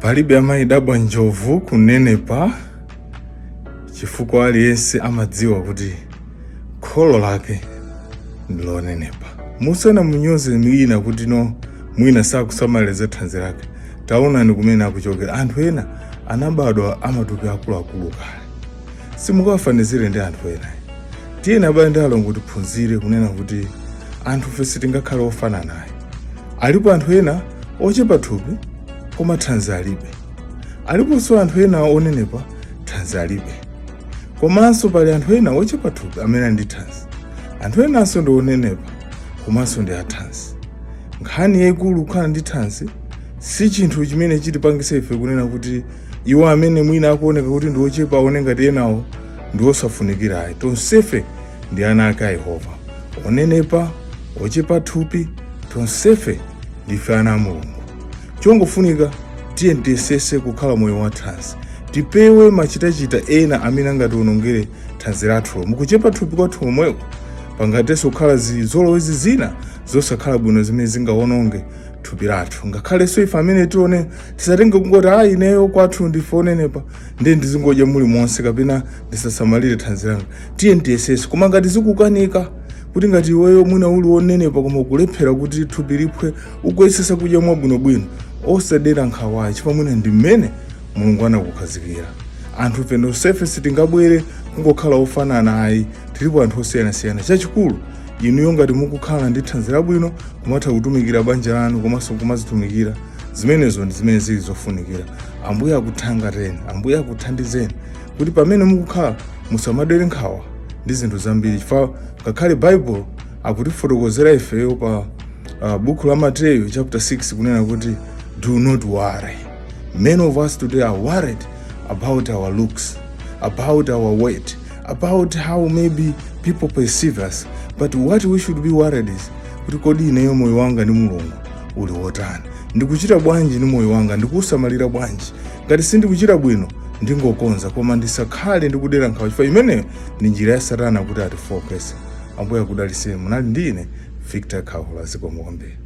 Palibe amayidabwa njovu kunenepa, chifukwa aliyense amadziwa kuti kholo lake ndi lonenepa. Musanamunyoze wina kuti no, mwina sakusamalira za thanzi lake. Taonani kumene akuchokera. Anthu ena anabadwa amatupi akuluakulu kale, simungawafanizire ndi anthu ena. Tiyeni, abale ndi alongo, tiphunzire kunena kuti anthufe sitingakhale ofananayo. Alipo anthu ena ochepa thupi koma thanzi alibe. Aliponso anthu ena onenepa, thanzi alibe. Komanso pali anthu ena ochepa thupi amene ali ndi thanzi. Anthu enanso ndi onenepa komanso ndi athanzi. Nkhani yayikulu, kukhala ndi thanzi si chinthu chimene chitipangise ife kunena kuti iwo amene mwina akuoneka kuti ndi ochepa aone ngati enawo ndi osafunikira, ayi. Tonsefe ndi ana ake a Yehova. Onenepa, ochepa thupi, tonsefe ndife ana a Mulungu. Chongofunika, tiye tiyesese kukhala moyo wa thanzi, tipewe machitachita ena amene angatiwonongere thanzi lathulo. Mukuchepa thupi kwathu momweko pangatenso kukhala zizolowezi zina zosakhala bwino zimene zingawononge thupi lathu. Ngakhalenso ife amene tione, tisatenge kungoti, "Ayi, ineyo kwathu ndife onenepa, ndiye ndizingodya muli monse kapena ndisasamalire thanzi langa." Tiye tiyesese, koma ngati zikukanika, kuti ngati iweyo mwina uli wonenepa koma ukulephera kuti thupi liphwe, ukuyesesa kudya mwabwinobwino, osadera nkhawayi, chifukwa mwina ndi mmene Mulungu anakukhazikira. Anthu ife tonsefe sitingabwere kungokhala ofanana, ayi. Tilipo anthu osiyanasiyana. Chachikulu, inuyo ngati mukukhala ndi thanzi labwino, kumatha kutumikira banja lanu komanso kumazitumikira, zimenezo ndi zimene zili zofunikira. Ambuye akuthangateni, Ambuye akuthandizeni kuti pamene mukukhala musamadere nkhawa ndi zinthu zambiri, chifukwa ngakhale Baibulo akutifotokozera ifeyo pa buku la Mateyu chapter 6 kunena kuti, "Do not worry." Many of us today are worried about our looks, about our weight, about how maybe people perceive us. But what we should be worried is kuti, kodi ineyo moyo wanga ndi Mulungu uli wotani? Ndikuchita bwanji ndi moyo wanga? Ndikuusamalira bwanji? Ngati sindikuchita bwino, ndingokonza, koma ndisakhale ndikudera nkhawa, chifukwa imeneyo ndi njira ya Satana kuti atifokese. Ambuye akudalitseni. Munali ndi ine, Victor Khawula. Zikomo kwambiri.